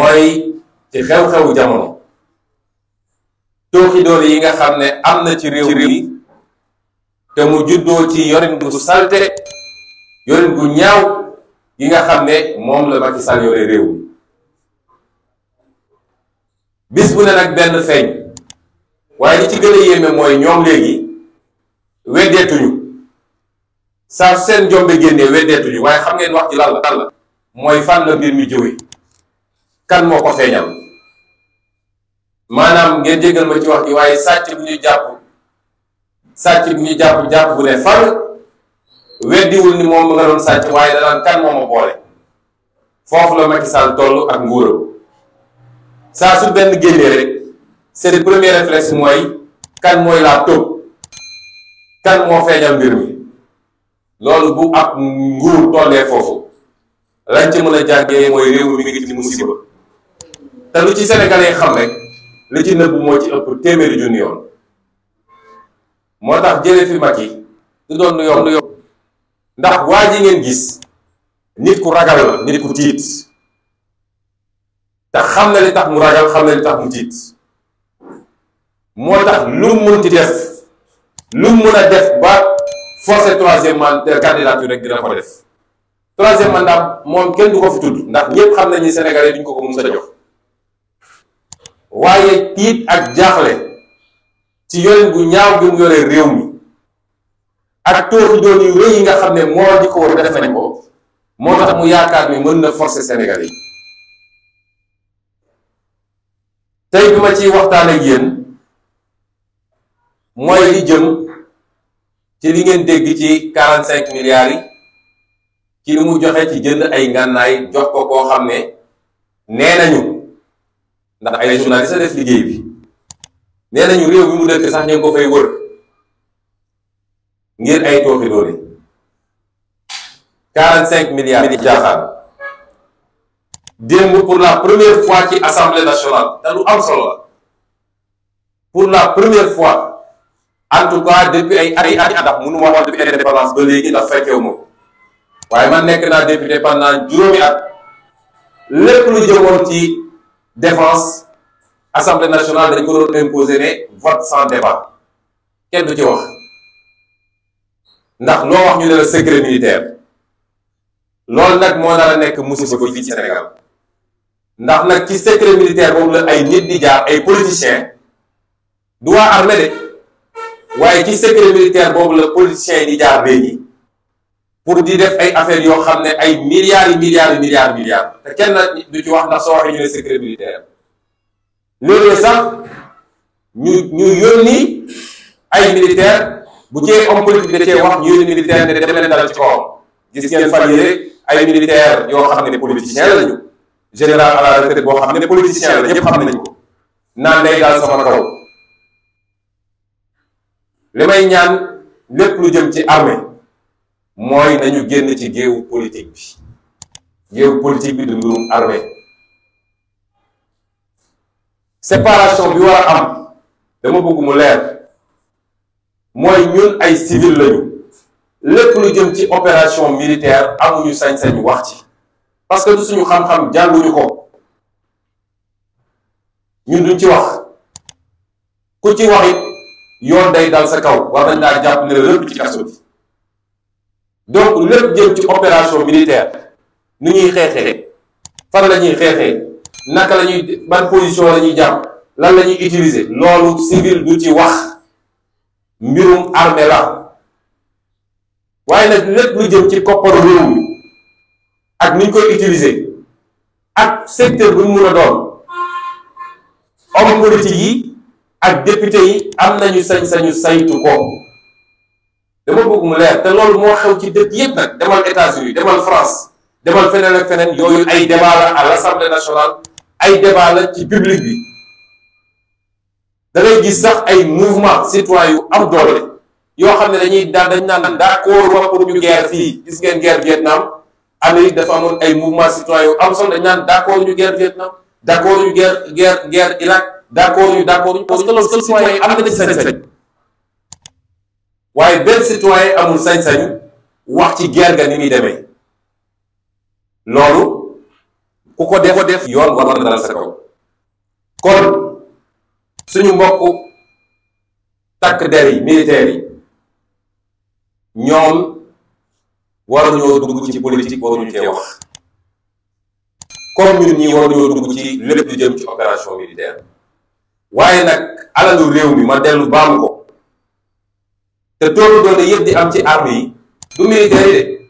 mooy ci xew-xewu jamono tooxi doole yi nga xam ne am na ci réew mi te mu juddoo ci yorin gu salte yorin gu ñaaw yi nga xam ne moom la Macky Sall yore réew mi bis bu ne nag benn feeñ waaye li ci gën a yéeme mooy ñoom léegi weddeetuñu saa seen jombe génnee weddeetuñu waaye xam ngeen wax ci lan la mooy fan la mbir mi jóge kan moo ko feeñal maanaam ngeen jégal ma ci wax ji waaye sàcc bu ñu jàpp bu ne far weddiwul ni moom nga doon sàcc waaye danaan kan moo ma boole foofu la Macky Sall toll ak nguuram saa su benn génnee rek c'est le premier réflexe mooy kan mooy laa tëb kan moo feeñal mbir mi loolu bu ab nguur tollee foofu lañ ci mën a jàngee mooy réew mi ngi ci musiba te lu ci sénégalais xam rek li ci nëbb moo ci ëpp téeméeri junni yoon moo tax jële fi Macky du doon lu yomb ndax waa ji ngeen gis nit ku ragal la nit ku tiit te xam na li tax mu ragal xam na li tax mu tiit moo tax lu mu munti def lu mu mun a def ba forcer troisième mandat candidature rek dina ko def troisième mandat moom kenn du ko fi tudd ndax ñépp xam nañu Sénégalais duñ ko mës a jox waaye tiit ak jaaxle ci yorin gu ñaaw gi mu yore réew mi ak tooxi doon yu rëy yi nga xam ne moo di ko war def nañ ko moo tax mu yaakaar ni mën na forcer Sénégalais yi tey bi ma ciy waxtaan ak yéen mooy li jëm ci li ngeen dégg ci 45 milliards yi ci li mu joxe ci jënd ay ngànnaay jox ko koo xam ne nee nañu ndax ay journaliste def liggéey bi nee nañu réew bi mu dëkk sax ñu ngi ko fay wër ngir ay tooxi doone 45 milliards yi jaaxaan démb pour la première fois ci assemblée nationale te lu am solo la pour la première fois en tout cas depuis ay at ndax mënu ma wax depuis indépendance ba léegi ndax fekkewu ma ko waaye man nekk naa député pendant juróomi at lépp lu jëmoon ci défense assemblée nationale dañ ko doon imposer ne vote sans débat kenn du ci wax ndax loo wax ñu ne la secret militaire loolu nag moo nar a nekk musiba fii ci Sénégal ndax nag ci secret militaire boobu la ay nit di jaar ay politiciens du waa armée de waaye ci secret militaire boobu la politiciens yi di jaar léegi pour di def ay affaires yoo xam ne ay milliards te kenn du ci wax ndax soo waxee ñu ne secret militaire léeg-léeg sax ñu yónni ay militaire bu cee homme politique da cee wax ñu yónni militaire ne dem leen dal ci kawam gis ngeen fan yii ay militaire yoo xam ne politicien lañu général à la retraite boo xam ne politicien la ñëpp xam nañu ko naan day daal sama kaw li may ñaan lépp lu jëm ci armée mooy nañu génn ci géewu politique bi du mbirum armée séparation bi war a am dama bëgg mu leer mooy ñun ay civil lañu lépp lu jëm ci opération militaire amuñu sañ-sañu wax ci parce que du suñu xam-xam jànguñu ko ñun duñ ci wax ku ci wax it yoon day dal sa kaw war nañ laa jàpp ne la lépp ci kaso bi donc lépp jëm ci opération militaire ni ñuy xeexee fan la ñuy xeexee naka la ñuy ban position la ñuy jàpp lan la ñuy utiliser loolu civil du ci wax mbirum armée la waaye nag lépp lu jëm ci kopparu réew mi ak ni ñu koy utiliser ak secteur bu mu mun a doon homme politique yi ak député yi am nañu sañ-sañu saytu ko dama bëgg mu leer te loolu moo xew ci dëkk yépp nag demal États-Unis demal France demal feneen ak feneen yooyu ay débat la à l'Assemblée nationale ay débat la ci public bi da ngay gis sax ay mouvement citoyen yu am doole yoo xam ne dañ naan d'accord wax pour ñu guerre fii gis ngeen guerre Vietnam Amérique dafa amoon ay mouvement citoyen yu am solo dañ naan d'accord ñu guerre Vietnam d'accord ñu guerre Irak d'accord ñu parce que loolu citoyen yi am na ci sañ-sañ waaye benn citoyen amul sañ-sañ wax ci guerre ga ni muy demee loolu ku ko def yoon war na dal sa kaw. kon suñu mbokk takk der yi militaires yi ñoom waruñoo dugg ci politique, waruñu cee wax comme ñun ñi waruñoo dugg ci lépp lu jëm ci opération militaire. waaye nag alalu réew mi ma dellu baamu ko te toolu doone yëpp di am ci armes yi du militaire yi de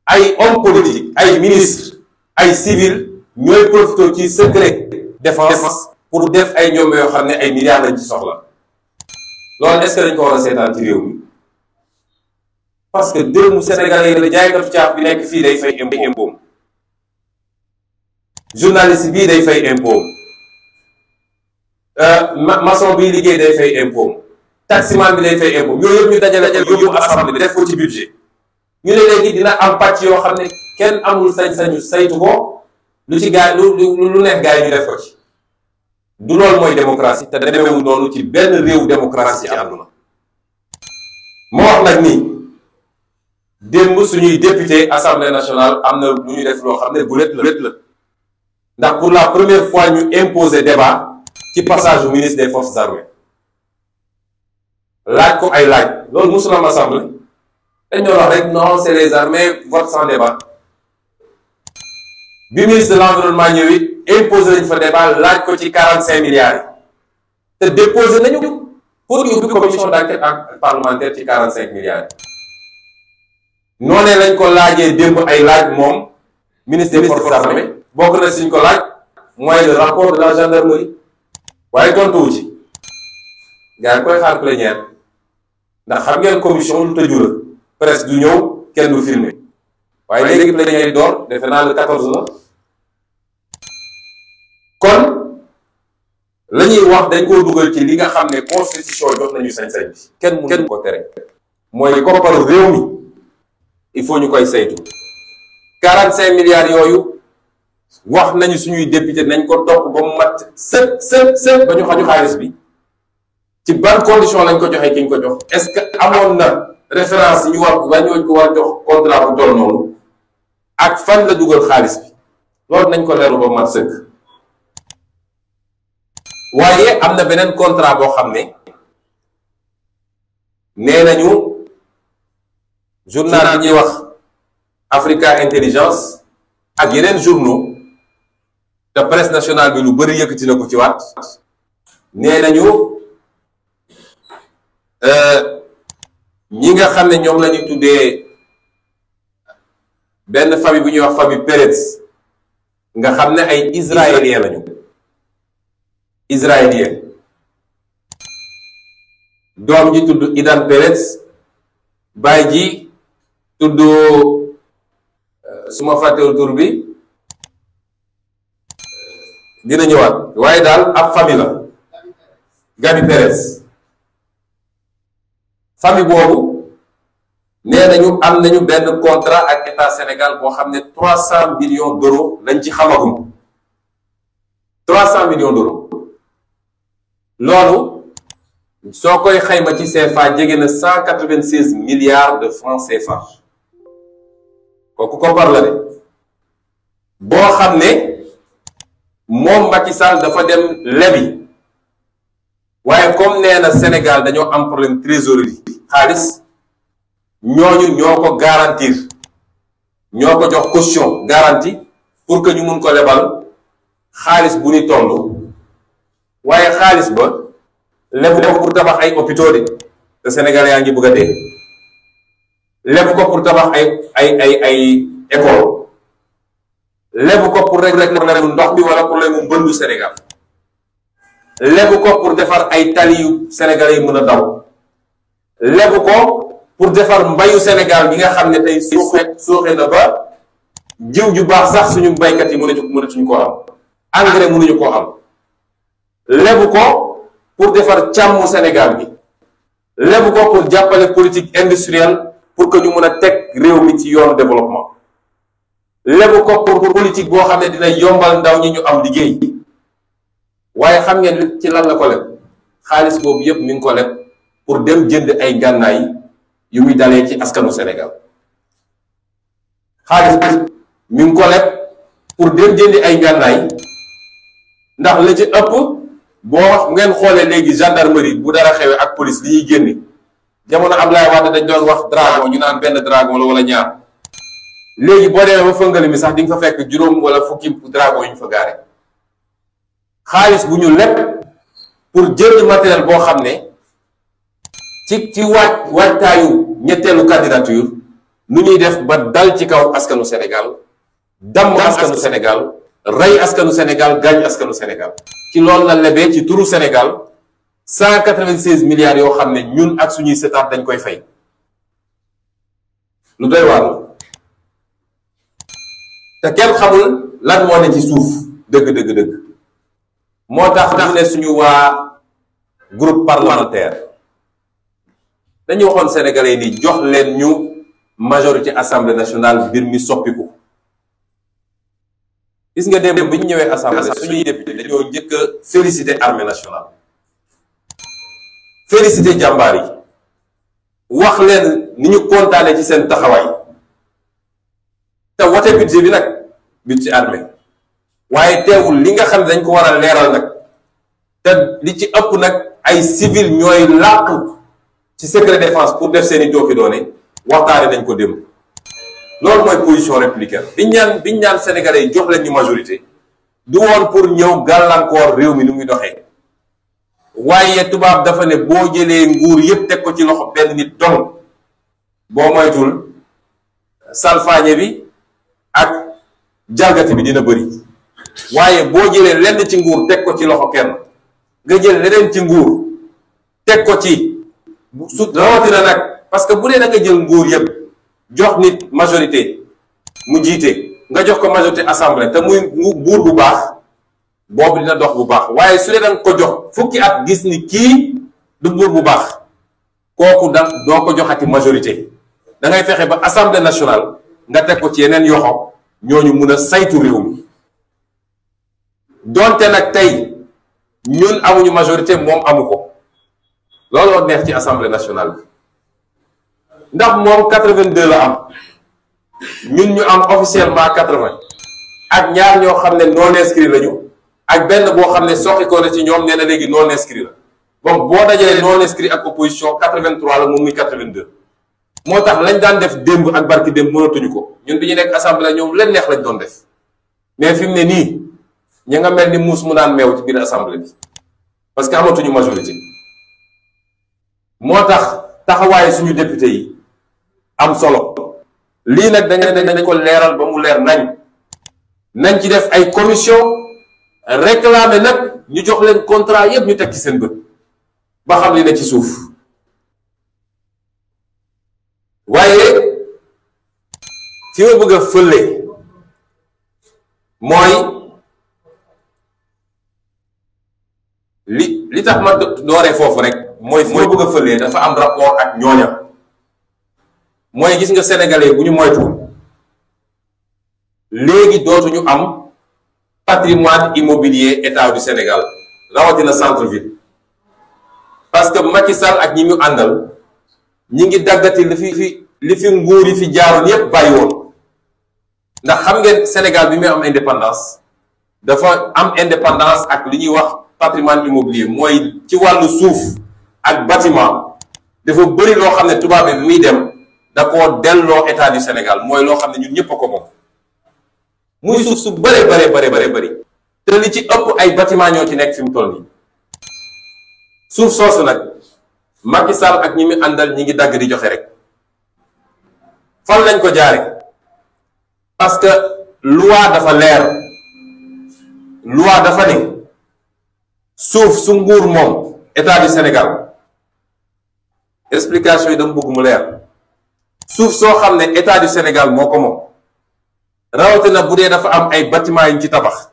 ay homme politique, ay ministre, ay civil ñooy profité ci secret défense pour def ay ñoom yoo xam ne ay milliards lañ ci soxla. loolu est-ce que dañ ko war a seetaan ci réew mi? parce que dërëmu Sénégalais yi la jaaykatu caaf bi nekk fii day fay impôt, journaliste bii day fay impôt, maçon bii liggéey day fay impôt, taximan bi day fay impôt. yooyu yëpp ñu dajale yóbbu assemblée def ko ci budget. ñu ne léegi dina am pàcc yoo xam ne kenn amul sañ-sañu saytu ko, lu ci gaay lu neex gaay ñu def ko ci. du loolu mooy démocratie te demeewul noonu ci benn réew démocratie ci àdduna. moo wax nag ni démb suñuy député assemblée nationale am na lu ñu def loo xam ne gulet la ndax pour la première fois ñu imposer débat ci passage au ministre des forces armées laaj ko ay laaj. loolu musul am assemblée. dañ ñoo wax rek non c'est les armées, vote sans débat. bi ministre de l'environnement ñëwit imposé nañ fa débat laaj ko ci 45 milliards yi te déposé nañu pour ubbi commission d'enquête parlementaire ci 45 milliards yi. noonee lañ ko laajee démb ay laaj moom ministre des forces armées bokk na suñ ko laaj mooy le rapport de la gendarmerie waaye tontuwu ci. gaa yi koy xaar plénière ndax xam ngeen commission lu tëju la presse du ñëw kenn du filmer waaye léegi plénière door defe naa le 14 la. kon la ñuy wax dañ koo dugal ci li nga xam ne constitution jox nañu sañ-sañ bi kenn mënu ko tere mooy kopparu réew mi il faut ñu koy saytu. 45 milliards yooyu wax nañu suñuy député nañ ko topp ba mu mat sëp ba ñu xaju xaalis bi ci ban condition lañ ko joxee ki ñu ko jox. est-ce que amoon na référence yi ñu ko war jox contrat bu toll noonu ak fan la dugal xaalis bi loolu nañ ko leeru ba mat sëkk. waaye am na beneen contrat boo xam ne nee nañu journal bi ñuy wax Africa Intelligence ak yeneen journaux te presse nationale bi lu bari yëkkati na ko ci waat nee nañu ñi nga xam ne ñoom la ñu tuddee benn famille bu ñuy wax famille Peretz nga xam ne ay israélien lañu. israélien doom ji tudd Idan Peretz baay ji tudd su ma fàttewul tur bi dina ñëwaat waaye daal ab famille la Gabi Peretz. famille boobu nee nañu am nañu benn contrat ak état Sénégal boo xam ne 300 millions d'euros lañ ci xamagum 300 millions d'euros. loolu soo koy xayma ci CFA jege na 196 milliards de francs CFA kooku koppar la de boo xam ne moom Macky Sall dafa dem lebi waaye comme nee na Sénégal dañoo am problème trésorerie xaalis ñooñu ñoo ko garantir ñoo ko jox caution garantie pour que ñu mun ko lebal xaalis bu ni toll. waaye xaalis ba lebu ko pour tabax ay hôpitaux de te Sénégal yaa ngi bëgg a dee lebu ko pour tabax ay école lebu ko pour régler problème ndox bi wala problème mbëndu Sénégal lebu ko pour defar ay tali yu Sénégal yi mën a daw lebu ko pour defar mbayu Sénégal bi nga xam ne tey suuxe na ba jiw ju baax sax suñu baykat yi mënatuñu koo am engrais mënuñu koo am. lebu ko pour defar càmmu Sénégal bi lebu ko pour jàppale politique industrielle pour que ñu mën a teg réew mi ci yoonu développement lebu ko pour politique boo xam ne dina yombal ndaw ñi ñu am liggéey. waaye xam ngeen ci lan la ko leb xaalis boobu yépp mi ngi ko leb pour dem jënd ay gànnaay yu muy dalee ci askanu Sénégal. xaalis bi mi ngi ko leb pour dem jëndi ay ngànnaay ndax la ci ëpp boo ngeen xoolee léegi gendarmerie bu dara xewee ak police li ñuy génne jamono Abdoulaye Wade dañ doon wax dragon ñu naan benn dragon la wala ñaar léegi boo demee ba fëngali mi sax di nga fa fekk juróom wala fukki dragon yu ñu fa gaare xaalis bu ñu lépp pour jënd matériel boo xam ne ci waajtaayu ñetteelu candidature nu ñuy def ba dal ci kaw askanu Sénégal damm askanu Sénégal rey askanu Sénégal gaañ askanu Sénégal ci loolu la lebee ci turu Sénégal 196 milliards yoo xam ne ñun ak suñuy setaat dañ koy fay lu doy waar te kenn xamul lan moo ne ci suuf dëgg moo tax ñu ne suñu waa groupe parlementaire dañu waxoon sénégalais ni jox leen ñu majorité assemblée nationale mbir mi soppiku gis nga démb bi ñu ñëwee assemblée suñuy député dañoo njëkk a féliciter armée nationale féliciter jàmbaar yi wax leen ni ñu kontaane ci seen taxawaay te wote budget bi nag budget armée waaye teewul li nga xam ne dañ ko war a leeral nag te li ci ëpp nag ay civil ñooy làq ci secret défense pour def seeni jooki doone waxtaane nañ ko démb loolu mooy position républicaine biñ ñaan sénégalais yi jox leen ñu majorité du woon pour ñëw gàllankoor réew mi ni muy doxee waaye tubaab dafa ne boo jëlee nguur yépp teg ko ci loxo benn nit dong boo moytul salfaañe bi ak jalgati bi dina bëri waaye boo jëlee lenn ci nguur teg ko ci loxo kenn nga jël leneen ci nguur teg ko ci su rawatina nag parce que bu dee da nga jël nguur yépp jox nit majorité mu jiite nga jox ko majorité assemblée te muy buur bu baax boobu dina dox bu baax waaye su dee da nga ko jox fukki at gis ni kii du buur bu baax kooku da doo ko joxati majorité da ngay fexe ba assemblée nationale nga teg ko ci yeneen yoxo ñooñu mun a saytu réew mi donte nag tey ñun amuñu majorité moom amu ko looloo neex ci assemblée nationale bi ndax moom 82 la am ñun ñu am officiellement 80 ak ñaar ñoo xam ne non inscrit lañu ak benn boo xam ne soxi ko na ci ñoom nee na léegi non inscrit la donc boo dajalee non inscrit ak opposition 83 la moom muy 82 moo tax lañ daan def démb ak barki démb mënatuñu ko ñun bi ñu nekk assemblée ñoom leen neex lañ doon def mais fi mu ne nii ña nga mel ni muus mu naan meew ci biir assemblée bi parce que amatuñu majorité moo tax taxawaaye suñu député yi am solo lii nag dañ ko leeral ba mu leer nañ ci def ay commission réclamer nag ñu jox leen contrat yépp ñu teg ci seen bët ba xam li ne ci suuf waaye fi ma bëgg a fële mooy li tax ma dooree foofu rek mooy fi ma bëgg a fële dafa am rapport ak ñooña mooy gis nga sénégalais bu ñu moytuwul léegi dootuñu am patrimoine immobilier état du Sénégal rawatina centre-ville parce que Macky Sall ak ñi ñu àndal ñi ngi daggati li fi nguur yi fi jaaroon yépp bàyyi woon ndax xam ngeen Sénégal bi muy am indépendance dafa am indépendance ak li ñuy wax patrimoine immobilier mooy ci wàllu suuf ak bâtiment dafa bëri loo xam ne tubaab bi muy dem da koo delloo état du Sénégal mooy loo xam ne ñun ñëpp a ko moom muy suuf su bëree bëri te li ci ëpp ay bâtiment ñoo ci nekk fi mu toll nii suuf soosu nag Macky Sall ak ñi mu àndal ñi ngi dagg di joxe rek fan lañ ko jaare parce que loi dafa leer loi dafa ne suuf su nguur moom état du Sénégal explication yi dama bëgg mu leer suuf soo xam ne état du Sénégal moo ko moom rawatina bu dee dafa am ay bâtiment yu ñu ci tabax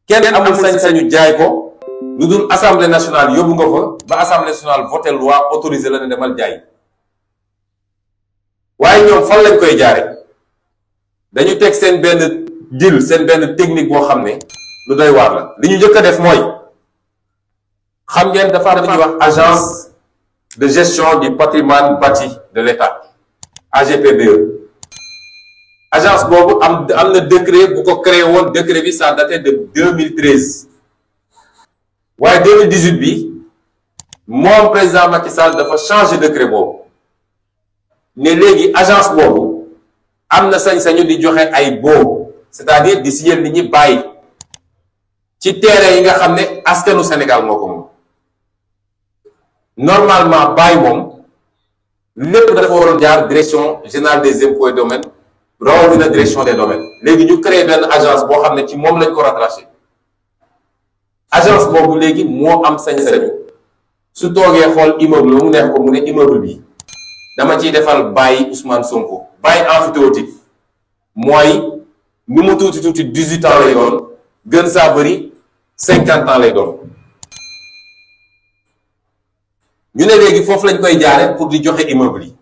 kenn amul sañ-sañu jaay ko lu dul assemblée nationale yóbbu nga fa ba assemblée nationale voté loi autorisé la ne demal jaay waaye ñoom fan lañ koy jaare dañu teg seen benn deal seen benn technique boo xam ne lu doy waar la li ñu njëkk a def mooy xam ngeen dafa am lu ñuy wax agence de gestion du patrimoine bâti de l'État AGPBE agence boobu am na décret bu ko créé woon. Décret bi ça datait de 2013 waaye 2018 bi moom président Macky Sall dafa changer décret boobu ne léegi agence boobu am na sañ-sañu di joxe ay baux, c'est-à-dire di signer nit ñi bàyyi ci terrain yi nga xam ne askanu Sénégal moo ko moom. Normalement bàyyi moom lépp dafa waroon jaar direction générale des impôts et domaines rawatina direction des domaines. léegi ñu créé benn agence boo xam ne ci moom lañ ko rattaché. agence boobu léegi moo am sañ-sañu su toogee xool immeuble mu neex ko mu ne immeuble bi dama ciy defal bàyyi Ousmane Sonko bàyyi emphytéotique mooy nu mu tuuti tuuti 18 ans lay doon gën saa bëri 50 ans lay doon. ñu ne léegi foofu lañ koy jaare pour di joxe immeuble yi.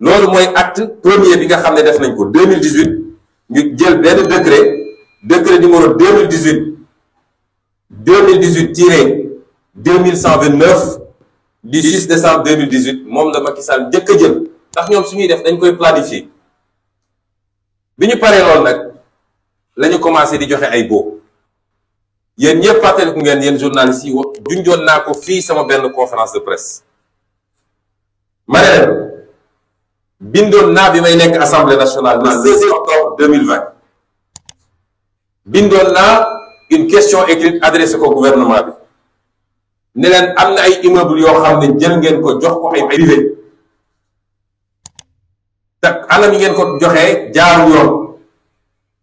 loolu mooy acte premier bi nga xam ne def nañ ko 2018 ñu jël benn décret numéro 2018-2129 du 6 décembre 2018 moom la Macky Sall njëkk a jël ndax ñoom suñuy def dañ koy planifier. bi ñu paree loolu nag la ñu commencé di joxe ay baux. yéen ñëpp fàttaliku ngeen yéen journalistes yi junjoon naa ko fii sama benn conférence de presse ma ne leen bindoon naa bi may nekk assemblée nationale le 16 octobre 2020 bindoon naa une question écrite adressée ko gouvernement bi ne leen am na ay immeuble yoo xam ne jël ngeen ko jox ko ay privé te anam yi ngeen ko joxee jaarul yoon.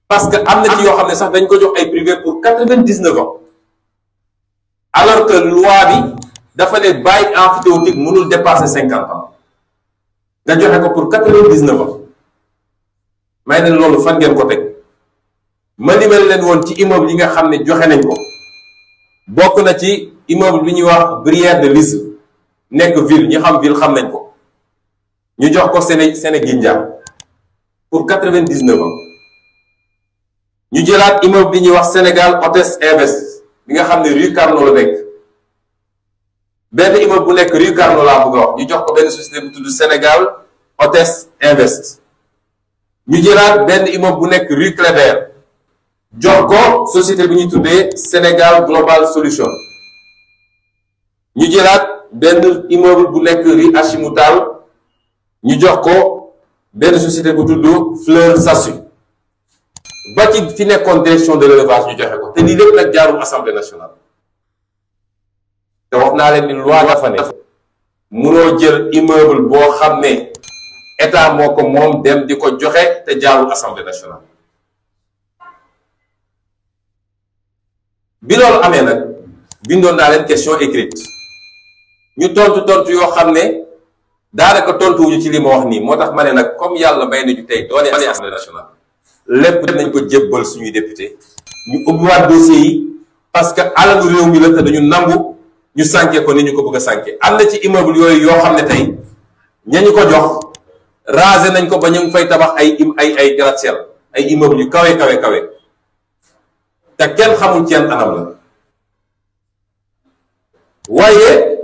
parce que am na ci yoo xam ne sax dañ ko jox ay privé pour 99 ans alors que loi bi dafa ne bail emphytéotique mënul dépasser 50 ans nga joxe ko pour 99 ans may ne loolu fan ngeen ko teg. ma limal leen woon ci immeuble yi nga xam ne joxe nañ ko bokk na ci immeuble bi ñuy wax Brière de Lisse nekk ville ñu xam ville xam nañ ko ñu jox ko Sénégindia pour 99 ans. ñu jëlaat immeuble bi ñuy wax Sénégal Hôtes Invest bi nga xam ne rue Carnot la nekk benn immeuble bu nekk rue Carnot laa bëgg a wax ñu jox ko benn société bu tudd Sénégal Hôtes Invest. ñu jëlaat benn immeuble bu nekk rue Cléber jox ko société bi ñuy tuddee Sénégal Global Solution. ñu jëlaat benn immeuble bu nekk rue Hachimoutal ñu jox ko benn société bu tudd Fleur Sassu. ba ci fi nekkoon direction de l'élevage ñu joxe ko te lii lépp nag jaarul assemblée nationale. te wax naa leen ni loi dafa ne munoo jël immeuble boo xam ne état moo ko moom dem di ko joxe te jaarul assemblée nationale. bi loolu amee nag bindoon naa leen question écrite ñu tontu yoo xam ne daanaka tontuwuñu ci li ma wax nii moo tax ma ne nag comme yàlla may nañu tey doole assemblée nationale. lépp nañ ko jébbal suñuy député ñu ubbiwaat dossier yi parce que alalu réew mi la te dañu nangu ñu sànke ko ni ñu ko bëgg a sànke. am na ci immeuble yooyu yoo xam ne tey ñañu ko jox rasé nañ ko ba ñu ngi fay tabax ay gratte-ciel ay immeuble yu kawe te kenn xamul ci yan anam la. waaye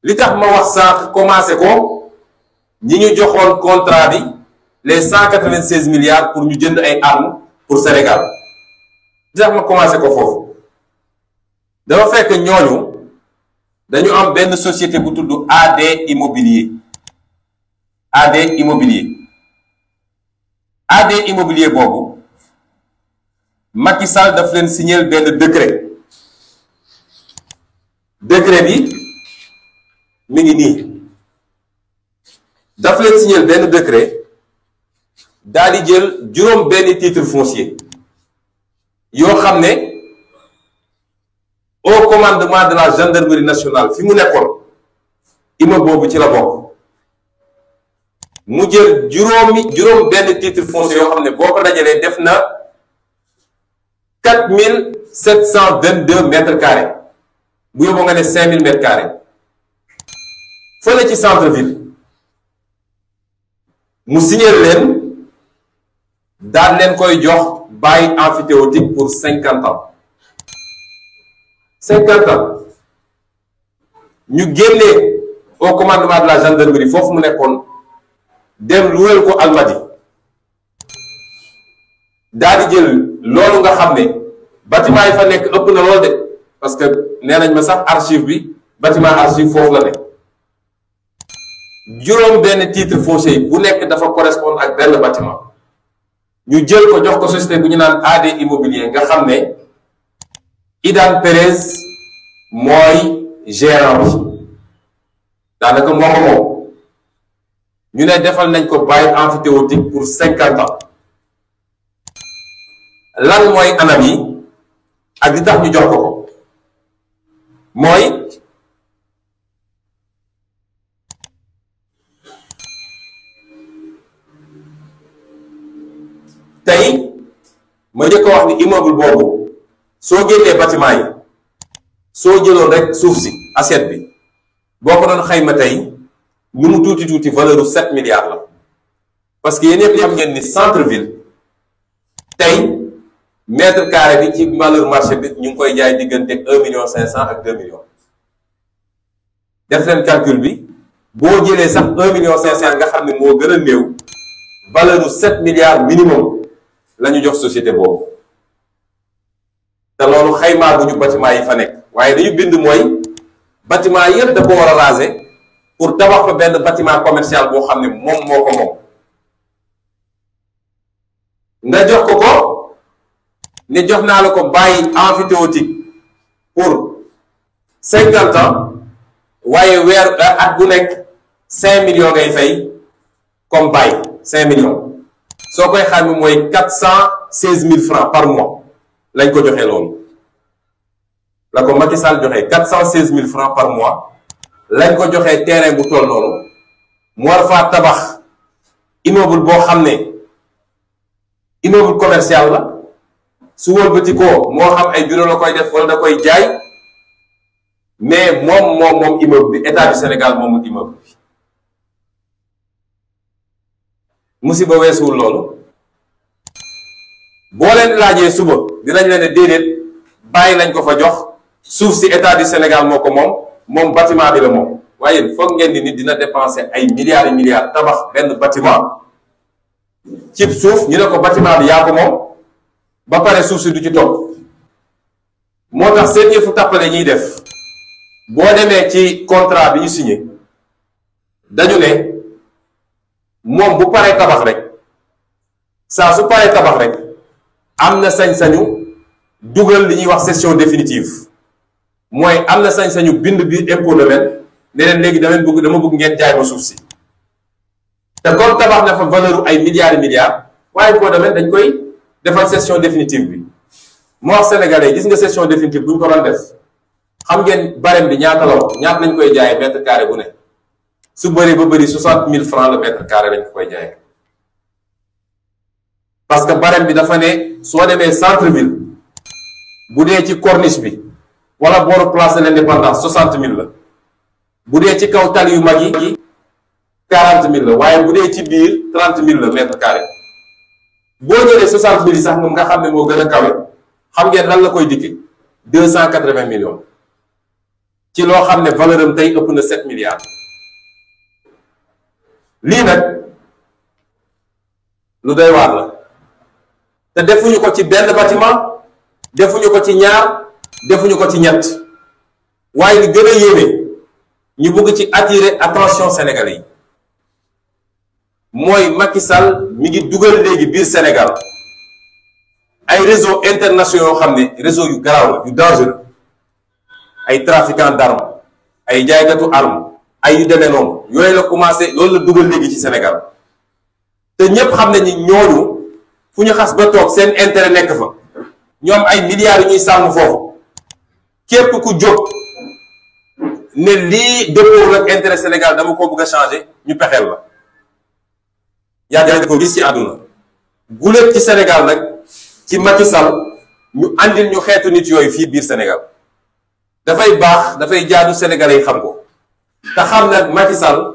li tax ma wax sànq commencé ko ñi ñu joxoon contrat bi les 196 milliards pour ñu jënd ay armes pour Sénégal li tax ma commencé ko foofu dafa fekk ñooñu dañu am benn société bu tudd AD Immobilier boobu Macky Sall daf leen signer benn décret bi mi ngi nii daf leen signer benn décret daal di jël juróom benn titre foncier yoo xam ne au commandement de la gendarmerie nationale fi mu nekkoon immeuble boobu ci la bokk mu jël juróom benn titre foncier yoo xam ne boo ko dajalee def na 4722 mètres carrés bu yóbboo nga ne 5000 mètres carrés fële ci centre ville mu signer leen daal leen koy jox bail emphytéotique pour 50 ans ñu génnee au commandement de la gendarmerie foofu mu nekkoon dem luweel ko Almadi daal di jël loolu nga xam ne bâtiment yi fa nekk ëpp na lool de parce que nee nañ ma sax archive bi bâtiment archive foofu la nekk juróom benn titre foncier bu nekk dafa correspondre ak benn bâtiment ñu jël ko jox ko société bu ñu naan AD Immobilier nga xam ne Idan Perez mooy gérant bi daanaka moo ko moom ñu ne defal nañ ko bail emphytéotique pour 50 ans lan mooy anam yi ak li tax ñu jox ko mooy tey ma njëkk a wax ni immeuble boobu soo génnee bâtiment yi soo jëloon rek suuf si assiette bi boo ko doon xayma tey lu mu tuuti tuuti valeur u 7 milliards la parce que yéen ñëpp xam ngeen ni centre ville tey mètre carré bi ci valeur marché bi ñu ngi koy jaay diggante 1,5 million ak 2 millions def leen calcul bi boo jëlee sax 1,5 million nga xam ne moo gën a néew valeur u 7 milliards minimum la ñu jox société boobu te loolu xaymaa bu ñu bâtiment yi fa nekk waaye dañu bind mooy bâtiment yëpp da ko war a raser pour tabax fa benn bâtiment commercial boo xam ne moom moo ko moom nga jox ko ne jox naa la ko bàyyi emphytéotique pour 50 ans waaye weer at bu nekk 5 millions ngay fay comme bàyyi 5 millions soo koy xam ne mooy 416 000 francs par mois lañ ko joxee loolu la ko Macky Sall joxee 416 000 francs par mois lañ ko joxee terrain bu toll noonu mu war faa tabax immeuble boo xam ne immeuble commercial la su wëlbati ko moo xam ay bureau la koy def wala da koy jaay mais moom immeuble bi état du Sénégal moomul immeuble bi musiba weesuwul loolu boo leen laajee suba dinañ leen ne déedéet bàyyi lañ ko fa jox suuf si état du Sénégal moo ko moom bâtiment bi la moom waaye foog ngeen di nit dina dépenser ay milliards et milliards tabax benn bâtiment cib suuf ñu ne ko bâtiment bi yaa ko moom ba pare suuf si du ci topp moo tax seen yëfu tàppale ñuy def boo demee ci contrat bi ñu signé dañu ne moom bu paree tabax rek saa su paree tabax rek am na sañ-sañu dugal li ñuy wax cession définitive mooy am na sañ-sañu bind bi impôt domaine ne leen léegi dama bëgg ngeen jaay ma suuf si te comme tabax na fa valeur ay milliards et milliards waaye impôt domaine dañ koy defal cession définitive bi moo wax sénégalais gis nga cession définitive bu ñu ko doon def xam ngeen barème bi ñaata la wax ñaata lañ koy jaayee mètre carré bu ne su bëree ba bëri 60 000 francs le mètre carré lañ ko koy jaayee parce que barème bi dafa ne soo demee centre ville bu dee ci corniche bi wala booru place de l'indépendance 60 000 la bu dee ci kaw tali yu mag yi 40 000 la waaye bu dee ci biir 30 000 la mètre carré boo jëlee 60 000 sax moom nga xam ne moo gën a kawe xam ngeen lan la koy dikkee 280 millions ci loo xam ne valeur am tey ëpp na 7 milliards lii nag lu doy waar la te defuñu ko ci benn bâtiment defuñu ko ci ñaar defuñu ko ci ñett waaye li gën a yéeme ñu bëgg ci attirer attention sénégalais yi mooy Macky Sall mi ngi dugal léegi biir Sénégal ay réseaux internationaux yoo xam ne réseau yu garaaw la yu dangereux ay trafiquants d'armes ay jaaykatu armes ay yu demee noonu yooyu la commencé loolu la dugal léegi ci Sénégal te ñépp xam ne ni ñooñu fu ñu xas ba toog seen intérêt nekk fa ñoom ay milliards yu ñuy sàmm foofu képp ku jóg ne lii dëppoo ak intérêt Sénégal dama ko bëgg a changer ñu pexeel la yàgg ko gis ci àdduna guléet ci Sénégal nag ci Macky Sall ñu andil ñu xeetu nit yooyu fii biir Sénégal dafay baax dafay jaadu Sénégalais yi xam ko te xam nag Macky Sall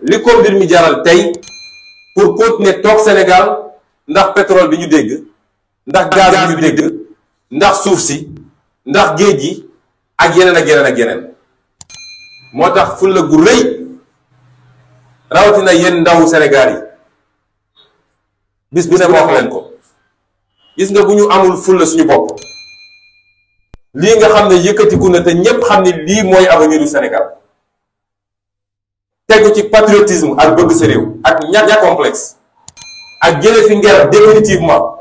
li ko mbir mi jaral tey pour continuer toog Sénégal ndax pétrole bi ñu dégg ndax gaz bi ñu dégg ndax suuf si ndax géej gi ak yeneen ak yeneen ak yeneen moo tax fulla gu rëy rawatina yéen ndawu Sénégal yi bis bu ne ma wax leen ko. gis nga bu ñu amul fulla suñu bopp lii nga xam ne yëkkatiku na te ñépp xam ne lii mooy avenir du Sénégal tegu ci patriotisme ak bëgg sa réew ak ñàkk complexe ak jële fi nger définitivement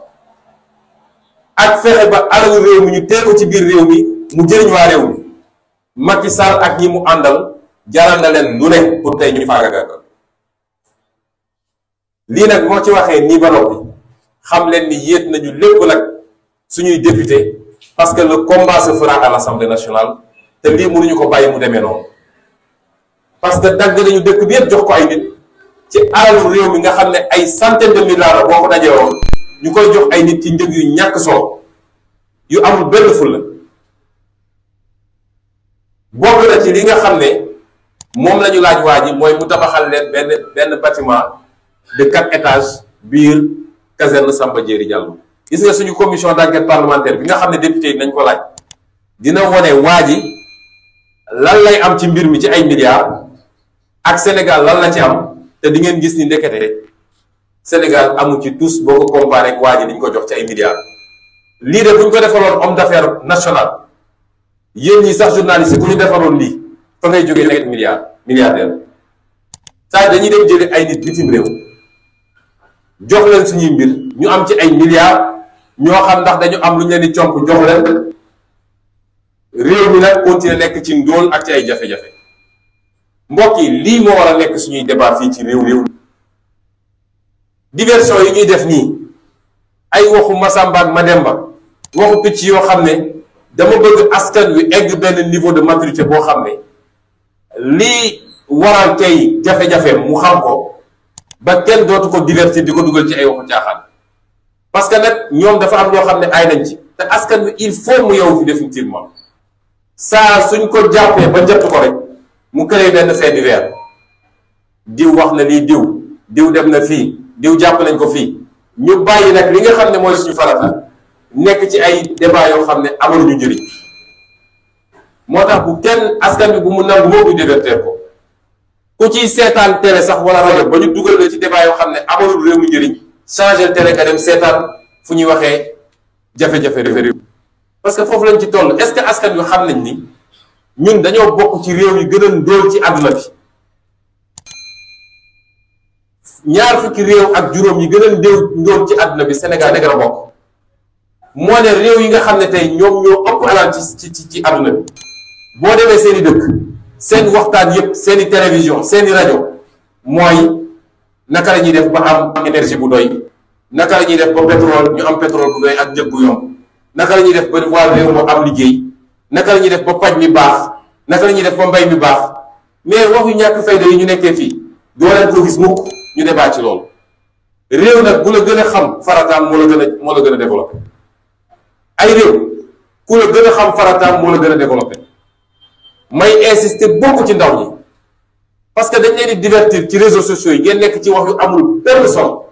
ak fexe ba alalu réew mi ñu teel ko ci biir réew mi mu jëriñ waa réew mi Macky Sall ak ñi mu àndal jaral na leen lu ne pour tey ñu faagagal lii nag moo ci waxee nii ba noppi xam leen ni yéet nañu lépp nag suñuy député parce que le combat se fera à l'Assemblée nationale te lii mënuñu ko bàyyi mu demee noonu parce que dagg nañu dëkk bi yëpp jox ko ay nit ci alalu réew mi nga xam ne ay centaine de milliards la boo ko dajee woon ñu koy jox ay nit ci njëg yu ñàkk solo yu amul benn fulla bokk na ci li nga xam ne moom la ñu laaj waa ji mooy mu tabaxal leen benn bâtiment de 4 étages biir caserne Samba Diéry Diallo. gis nga suñu commission d'enquête parlementaire bi nga xam ne député yi nañ ko laaj dina wone waa ji lan lay am ci mbir mi ci ay milliards ak Sénégal lan la ci am te di ngeen gis ni ndekete Sénégal amu ci tous boo ko comparé ak waa ji liñ ko jox ci ay milliards. lii de bu ñu ko defaloon homme d'affaires national yéen ñi sax journaliste ku ñu defaloon lii fa ngay jógee nekk milliardaire saa dañuy dem jëli ay nit bitim réew jox leen suñuy mbir ñu am ci ay milliards ñoo xam ndax dañu am lu ñu leen di comp jox leen réew mi nag continuer nekk ci ndóol ak ci ay jafe-jafe mbokk yi lii moo war a nekk suñuy débat fii ci réew diversion yi ñuy def nii ay waxu Masamba ak Mademba waxu picc yoo xam ne dama bëgg askan wi egg benn niveau de maturité boo xam ne lii waral tey jafe-jafe mu xam ko ba kenn dootu ko divertir di ko dugal ci ay waxu caaxaan parce que nag ñoom dafa am loo xam ne ay nañ ci te askan wi il faut mu yow fi définitivement saa suñ ko jàppee ba njëtt ko rek mu créé benn fait divers diw wax na lii diw dem na fii diw jàpp nañ ko fii ñu bàyyi nag li nga xam ne mooy suñu farata nekk ci ay débat yoo xam ne amaluñu njëriñ moo tax bu kenn askan bi bu mu nangu moo bu divertir ko ku ciy seetaan télé sax wala rajo ba ñu dugal la ci débat yoo xam ne amalul réew mi njëriñ changer télé nga dem seetaan fu ñuy waxee jafe-jafe réew parce que foofu lañ ci toll est-ce que askan wi xam nañ ni ñun dañoo bokk ci réew yi gën a ndóol ci àdduna bi ñaar fukki réew ak juróom yi gën a ndóol ci àdduna bi Sénégal nekk na bokk moo ne réew yi nga xam ne tey ñoom ñoo ëpp alal ci àdduna bi boo demee seen i dëkk seen waxtaan yépp seen i télévision seen i rajo mooy naka la ñuy def ba am énergie bu doy naka la ñuy def ba pétrole ñu am pétrole bu doy ak njëg bu yomb naka la ñuy def ba waa réew moo am liggéey naka la ñuy def ba paj mi baax naka la ñuy def ba mbay mi baax mais waxu ñàkk fayda yi ñu nekkee fii doo leen ko gis mukk ñu débat ci loolu réew nag bu la gën a xam farataam moo la gën a développé ay réew ku la gën a xam farataam moo la gën a développé may insister beaucoup ci ndaw ñi parce que dañ leen di divertir ci réseaux sociaux yi ngeen nekk ci wax yu amul benn solo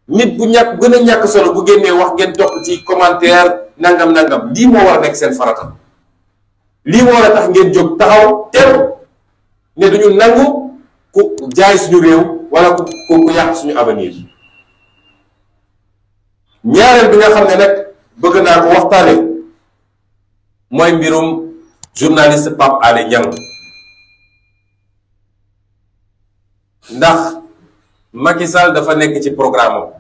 nit bu ñàkk gën a ñàkk solo bu génnee wax ngeen topp ci commentaire nangam lii moo war a nekk seen farata lii moo war a tax ngeen jóg taxaw teew ne duñu nangu ku jaay suñu réew wala ku yàq suñu avenir ñaareel bi nga xam ne nag bëgg naa ko waxtaane mooy mbirum journaliste Pape Alé Niang ndax Macky Sall dafa nekk ci programme am